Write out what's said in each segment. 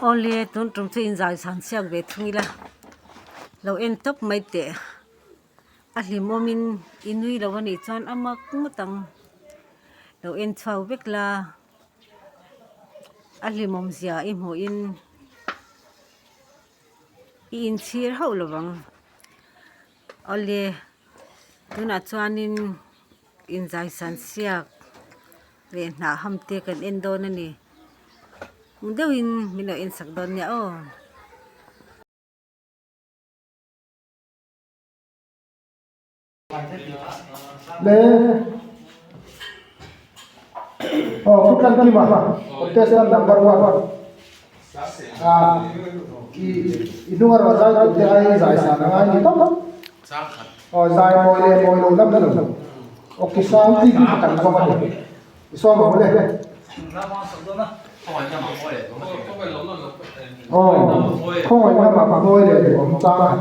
Awle tun tum chu inzai chhan chhiak ve thung ila lo en tawp mai teh a hlimawmin i nui lo anih chuan a mak ngawt ang lo en chhuak vek la a hlimawm zia i hmuhin i inchhir hauh lo vang awle tunah chuanin inzai san siak leh hnah ham te kan en dawn a ni ung deuhin min lo en sak dawn nia aw. Le aw pu Tlankima contestant number one ah i i hnung a rawn zai tur te ai zai san a ngai ni tawp aw zai mawi leh mawi lo lam lo aw ki sang chi hi kan zawng a ni i sawm ang le aw khawngaih lamah mawi leh duhawm chang khat.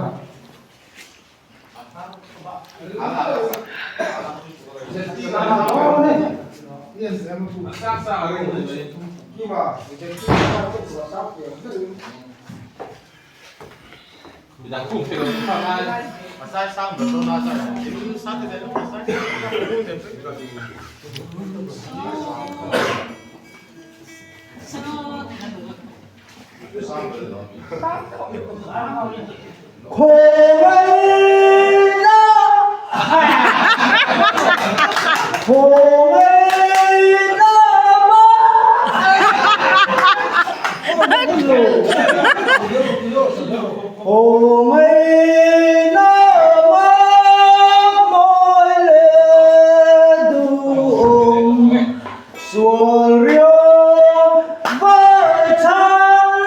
Sual riau vai chhan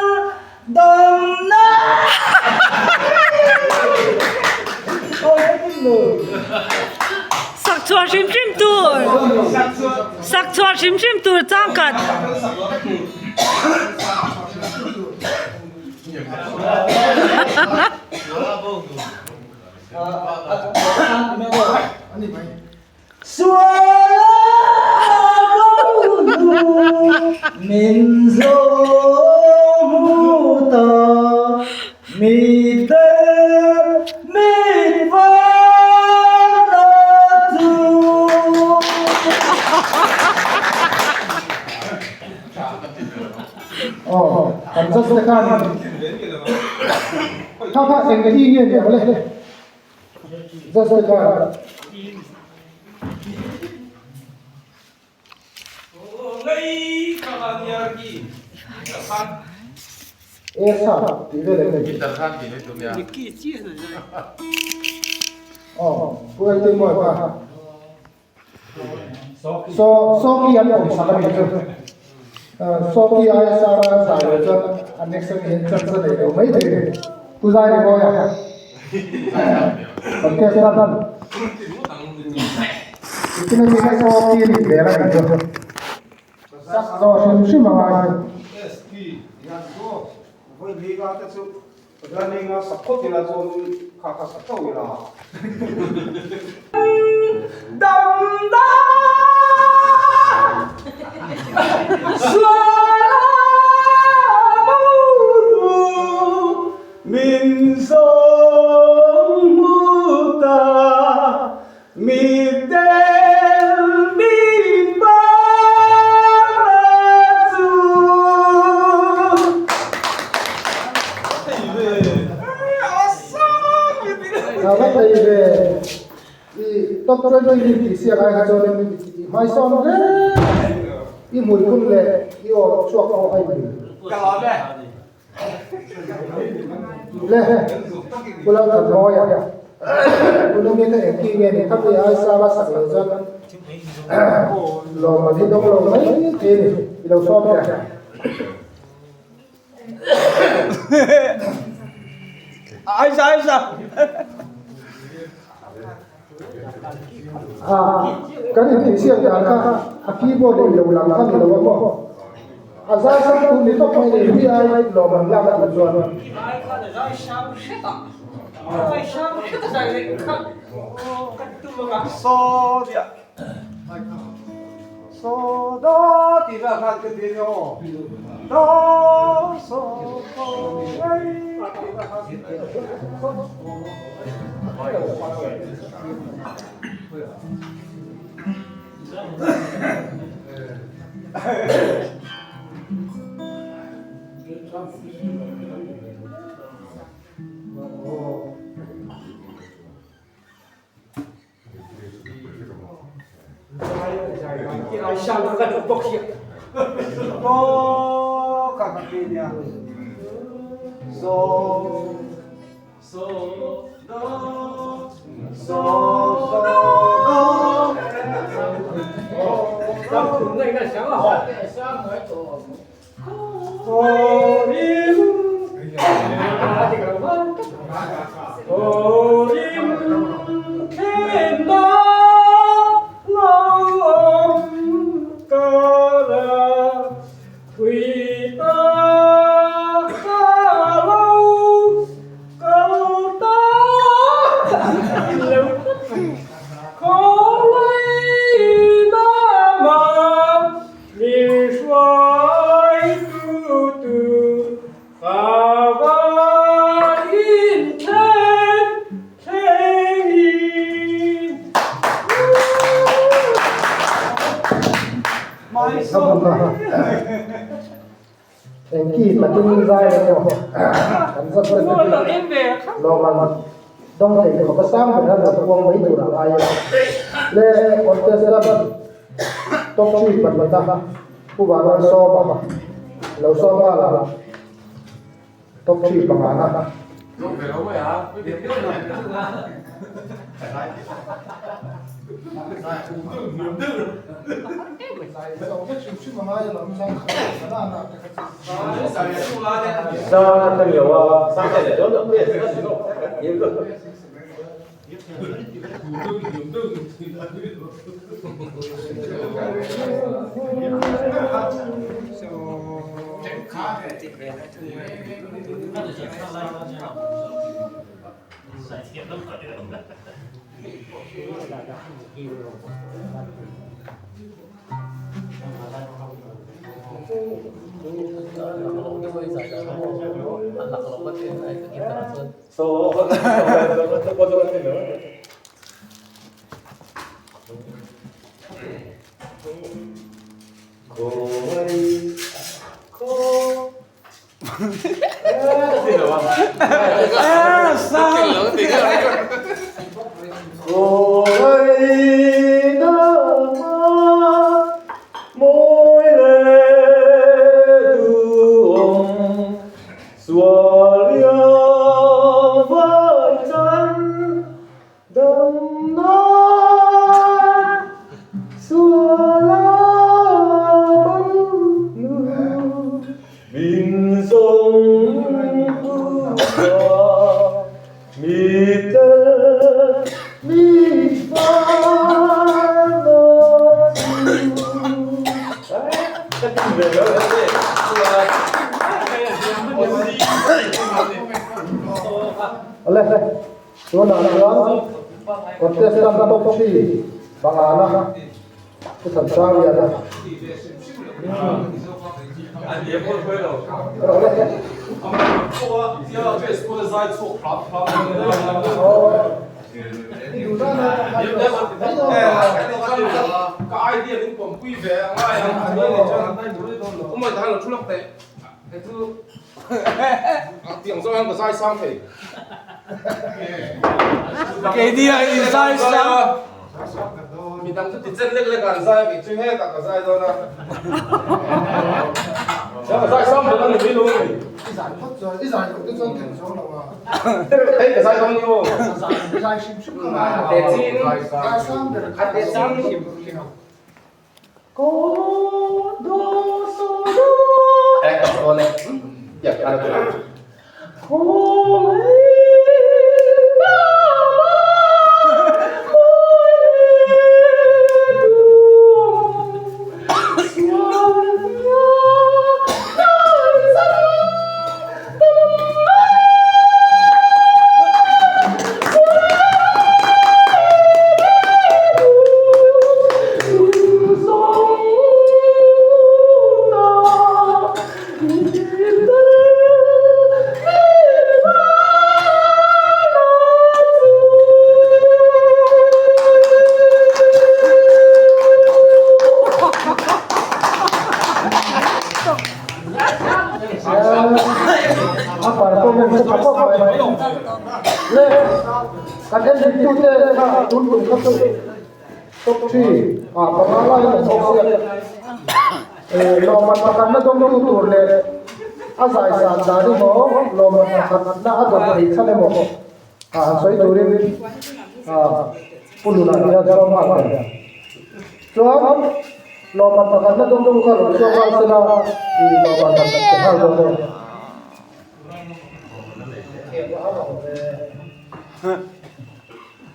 damna Sak chhuah hrim hrim tur Sak chhuah hrim hrim tur changkat Sual a ko hnu min zawng hmu ta, mit ber mit var na chu. Aw, kan judge te khan kha kha eng hi nge ni ang le? Judge te khan. E sa tih vel em ni? Aw, Pu Engtin mawi kha. Saw sawki an awm sak a nih chu. Sawki aia sanga an zai loh chuan a next ami hian chance a nei lo mai thei a ni. Pu Zai ni mawi a. Contestant. Nitin a nih sawki a nih hmel a nih chu. Sak zawh hrim hrim a ngai. Damna sual a bo min zawng hmu ta Mi tel mi par a chu. A va thei ve i top 20 in tih siak ai kha chuan i hmaisawn hle i hmui phun leh i aw chhuak pawh a inmil. Le Pu Lalthanmawia tuna mi kha eng ki nge ni kha mi ai sanga sak lo chuan lawm an hi dawng lo mai thei a ni i lo sawm teh. Aisa aisa. A kan intihsiak dan kha a keyboard in lo lang kha ni lo a maw? A zai sak tu ni tawp mai ni hi ai lawm an lak a duh chuan. Saw dia saw da ti vel khan ka ti nia aw da saw. Engki takin zai leh emaw kan zat zat takin lawmman dawng thei khawp a sang ber a rawn puang mai tur a ngai a. Le contestant top three pahnihna Pu Vanlalsawma lo sawm nghal a, top three pangana. Awle, tunah chuan contestant top three pangana Pu Thansangliana. A performance a tha khawp mai. Le kan en dik tute kha tun tum kha chu top 3 ah panga laiin an awm sia. Lawmman pakhatna dawngtu tur leh a zai san dan emaw lawmman pakhatna a dawn theih chhan emaw ah han sawi turin Pu Luna hian sawm nghal thei. Chuan lawmman pakhatna dawngtu kha rawn chhuak nghal sela i lawmman han pe nghal dawn e.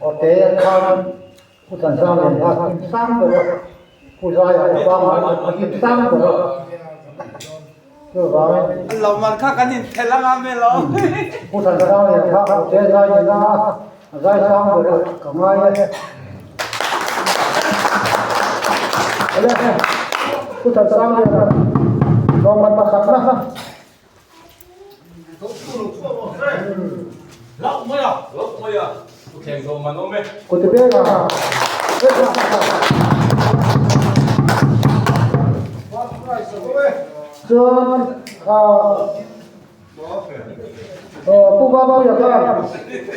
Awte khan Pu Tlanzang lian kha a him sang ber a, Pu Zaia a vang a him sang ber a, chuvangin. Lawmman kha kan inphelh anga mel aw. Pu Tlanzang lian kha Awte zai nena a zai sang ber a, ka ngai e. Awle, Pu Tlanzang lian lawmman pakhatna. Kut beng a chuan Pu Vanpuia khan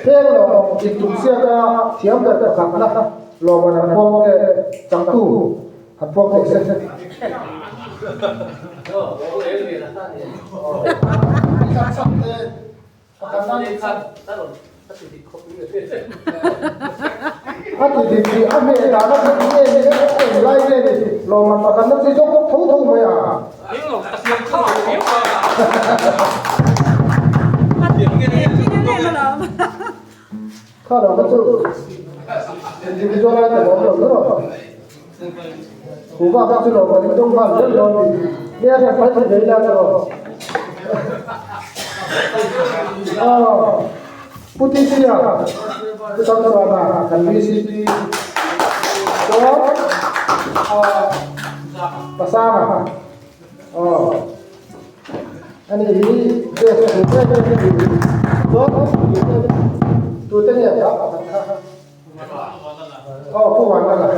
heng lawm intum siak a thiam ber pakhatna lawmman an pawm nge changtu An puak thei se. A ti dik tih a hmeh dan a dik nge ni a eng lai nge ni lawmman pakhat na chi zawk bawk tho tho mai a. Kha lo kha chu individual item awm lo ber a. Kuhva kha chu lo kan indawng nghal zel dawn ni. Nge a hriat mai thei ve ila erawh. Aw Pu Tisia Pu Thangchhuana kan VCP chuan Pasanga aw Ani hi best thu em em a ni. Chuan tute nge kha pakhat kha? Aw Pu Vanlala.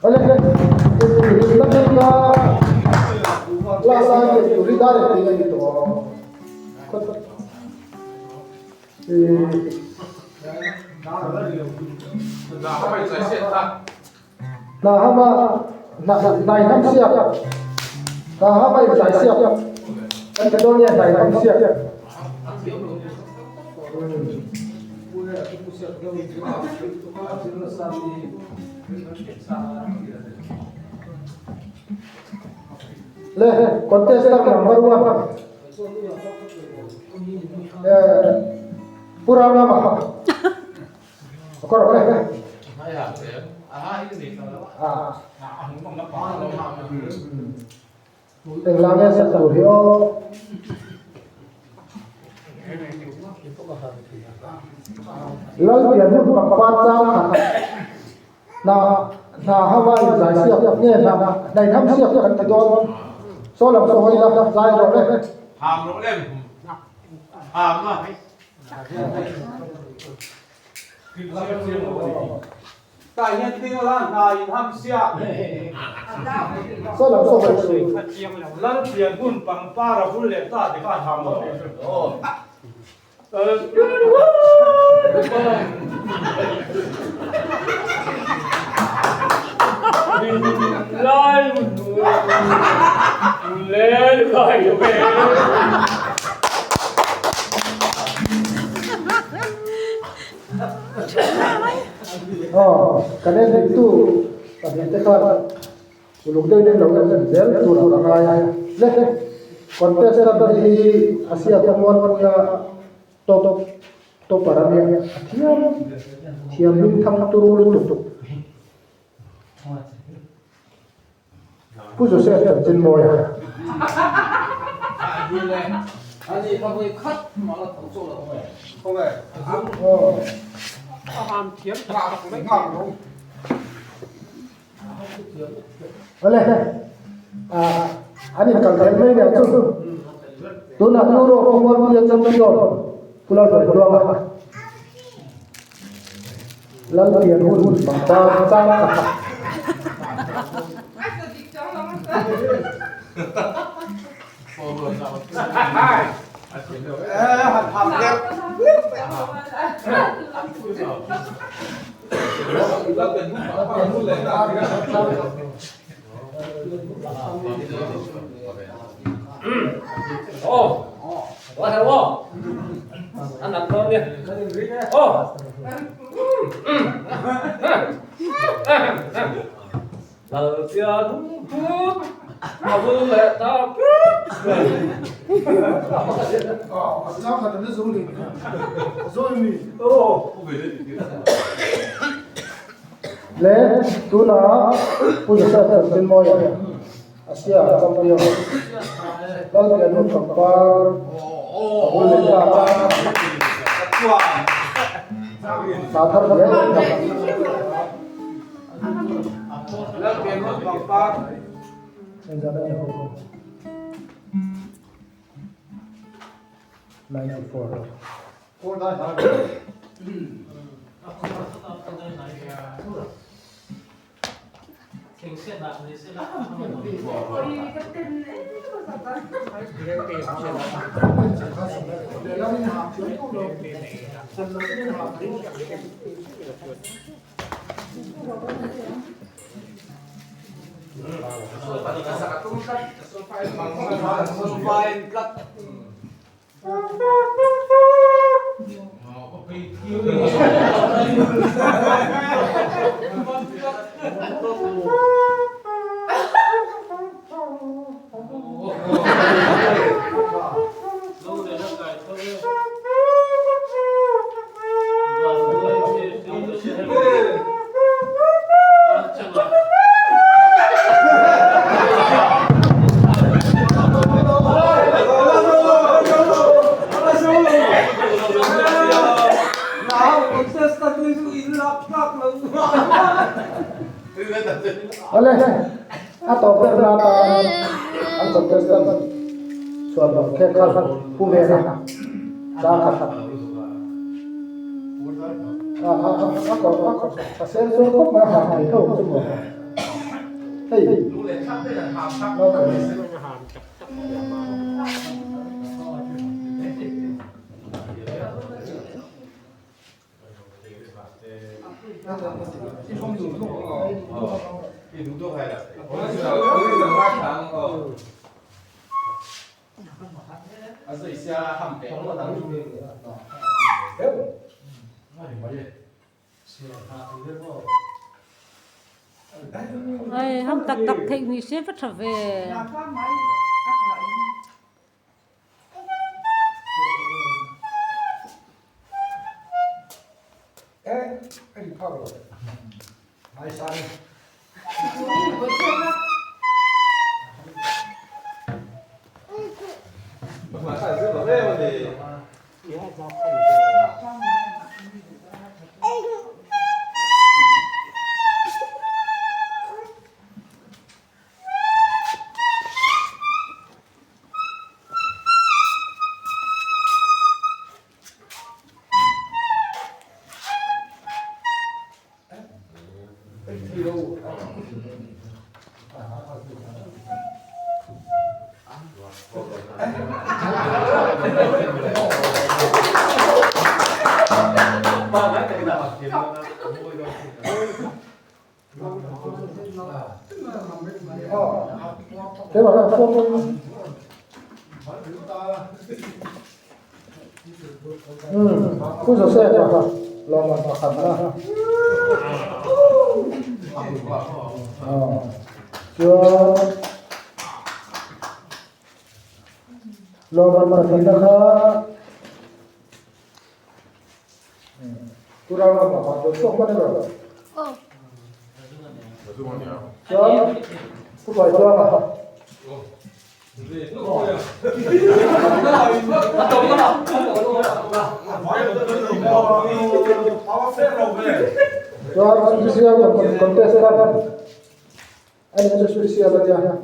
Awle inhlimna hming a class a inneih tur hi dar engtin a ni tawh ang? Hna hama hnai hnam siak hna hama inzai siak kan ti dawn nge hnai hnam siak. Le contestant number 1 Pu Ram Lama. Engla nge sak tur hi aw. Lalpian hun pangpar chang khat hna hna hava inzai siak nge hna hnaiham siak kan ti dawn. Saw lam saw hawi la zai rawh le. Ham rawh lem. Ham a. Tah hian Tingla hna in ham sia. Lalpian hun pangpar a vul leh ta ti khan ham lo. Lai le lai ve. Aw, kan en diktu pahnih te khan uluk deuh deuh lo en zel tur a ngai a. Le, contestant te hi Asia khawmuanpuia top topper a nia, a thiam thiam hming thang turu lutuk. Pu Joseph chanchin mawi a. Awle an inkal theih mai nia chu tunah Europe khawmualpuia champion Pu Lalbawihtluanga Lalpian hun pangpar chang khat. Le tunah Pu Joseph Chanchinmawia Asia champion Lalpianun pangpar a bul leh ta a thar hle Awle, a tawp ber na atan an contestant chhuan bang khek kha pu ve na cha kha a a a kawr a kawr a sen chu khawp mai a ha thei tho chu maw hei Ai ham tak tak theih ni se va tha ve. Pu Joseph a kha lawmman pakhat na chuan lawmman pahnihna kha Pu Ralngama kha chuan chhuak hman emaw chuan Pu Tuaituanga kha. Chuan special contestant ani chu special ania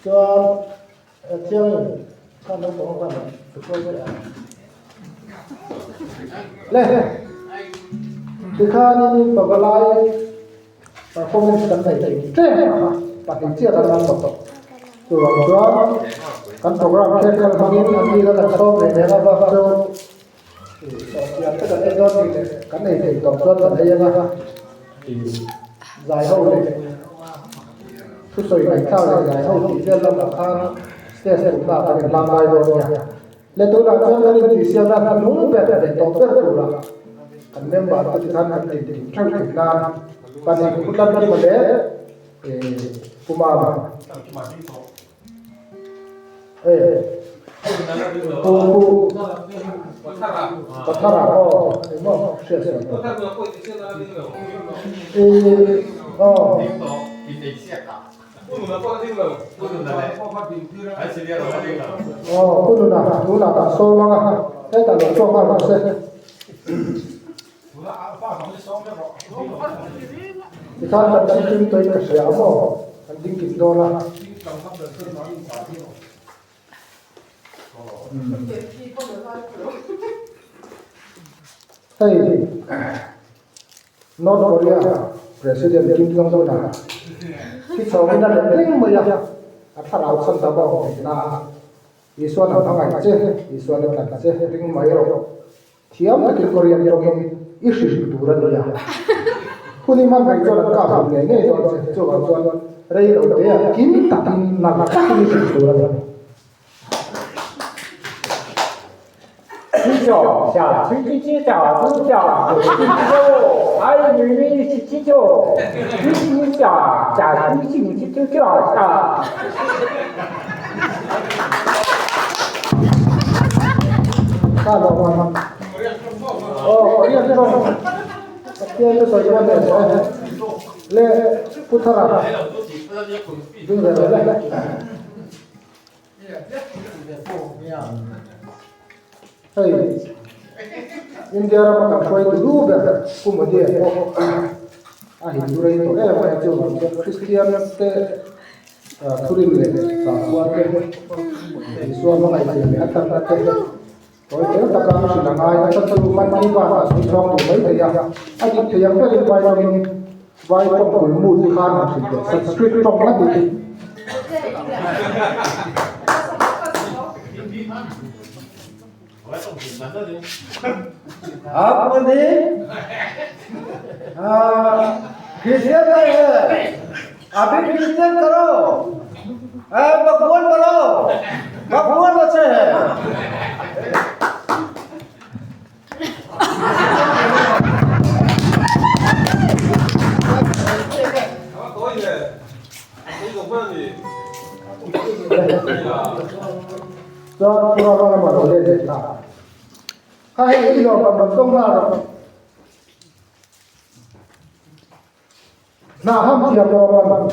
chuan thiangin khan naupang khan thuhruai daih a le tikhanin pavalai. Performance kan nei thei tlem a, pahnih chiah kan lan tawh tawh. Chuvang chuan kan program kher kal hmangin an ni kha kan sawm reng reng a bak chu sawhchiar te kan en dawn tih leh kan ei theih tawh chuan kan ei anga zai ho leh thusawi ngaihthlak leh zai ho tih vel lamah khan stage tumna kan inhlang lai dawn nia. Le tunah chuan kan intihsiakna hnung ber leh tawp ber tura kan member te tikhan kan intim theuh thei nan pahnih pu Tlankima leh Pu Mama Pu Pu Pathara aw engmaw hriat sual tawh aw. Aw Pu Nuna tunah kan sawm ang a, hetah lo chhuak nghal rawh se. Tikhan kan thil kim tawhin ka hria a maw? Kan ding kim dawn a. Hei North Korea President Kim Jong Un a thi chhawngin a let reng mai a, a thlarau chhan ta bawk theih nan Isuan a hmangaih che, Isuan a tlan che ring mai rawh. Thiam takin Korean tawngin i hrilh tur a nia. Hun i hman rei chuan an kap hlum ngei ngei dawn che, chuvang chuan rei lo te ah kim takin nalh takin i hrilh tur a ni. Chi chau, xia chi chi chi chau, chu chau, chu chi chi chau, ai nü nü chi chi chau, chi chi xia, xia chi chi chi chu chau xia. Kha lo man. Aw, Korean tawng. Pathian chu sawi dawn em e. Le Pu Thara. Ding ve rawh le. Hei India rama kan hruaitu lu ber Pu Modi a pawh a Hindu rei tawh em mai a chuvang chuan Kristian te thurin leh sakhua te Isua hmangaih zia leh a tlanna te tawi fel taka a hrilh a ngai a chhan chu man ki baat ah sawi chhuak duh mai thei a a dik thei ang berin vai tawngin vai tawng kulmut khan han hrilh teh Sanskrit tawng la tih hi. आप मोदी Christian नहीं है अभी Christian करो भगवान बनो भगवान बचे हैं Chuan Pura lama lo let leh ta. Kha hei i lawm kan rawn tawng nghal rawh. Hna ham thiam lo man.